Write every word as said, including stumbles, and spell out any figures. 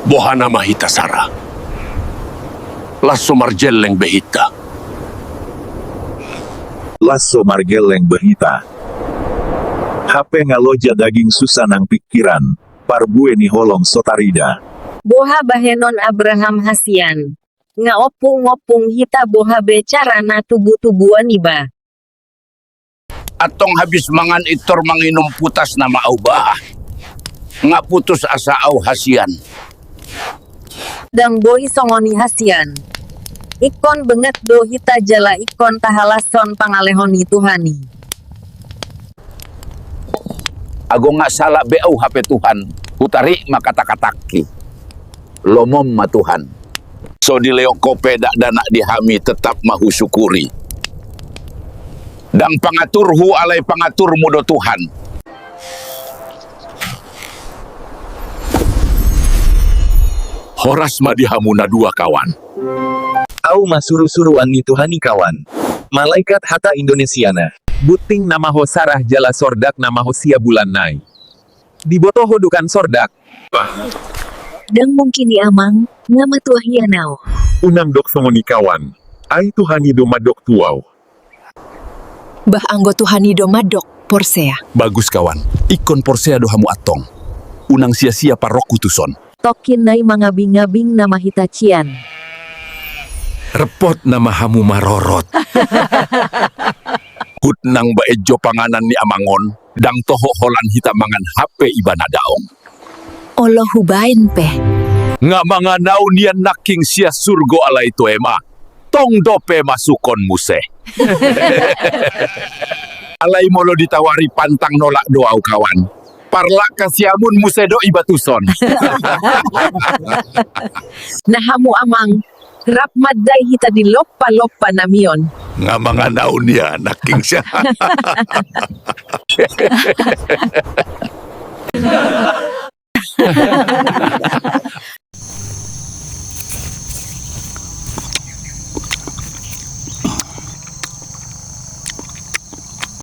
Boha nama hita sara? Las so margelleng be hita. Las so margelleng be hita. Hape nga loja daging, susa nang pingkiran, parbue ni holong so tarida. Boha bahenon Abraham hasian? Nga ompung-ompung hita boha be carana tubu-tubuan iba. Antong habis mangan intor manginum putas nama au bah. Nga putus asa au hasian. Ndang boi songon i hasian. Ingkon benget do hita jala ingkon tahalashon pangalehon ni Tuhan i. Ago nga sala be au hape Tuhan, hutarik ma kata-katangki. Lomom ma Tuhan. So dilehon Ho pe dakdanak di hami, tetap ma husukuri. Ndang pangaturhu alai pangaturmu do Tuhan. Horas ma di hamu na dua kawan. Au ma suru-suruan ni Tuhan i kawan. Malaikat hata Indonesiana. Bunting nama ho sarah jala sordak nama ho sia bulan nai. Diboto ho do kan sordak? Ndang mungkin i amang, nga matua hian au. Unang dok songon i kawan. Ai Tuhan i do mandok tu au. Bah anggo Tuhan i do mandok, porsea. Bagus kawan, ingkon porsea do hamu antong. Unang sia-sia parrokku tuson. Tongkin nai mangabing-abing nama hita cian. Repot nama hamu marorot. Hut nang baen jo panganan ni amang on, ndang toho holan hita mangan hape ibana daong. Olo hubaen pe. Nga mangan au nian nangking sian surgo alai toe ma. Tong dope masukon muse. Alai molo ditawari pantang nolak do au kawan. Parlak ka siamun muse do iba tuson. Na hamu amang, rap mandai hita di lompa-lompa nami on. Nga mangan au nian nangking sia.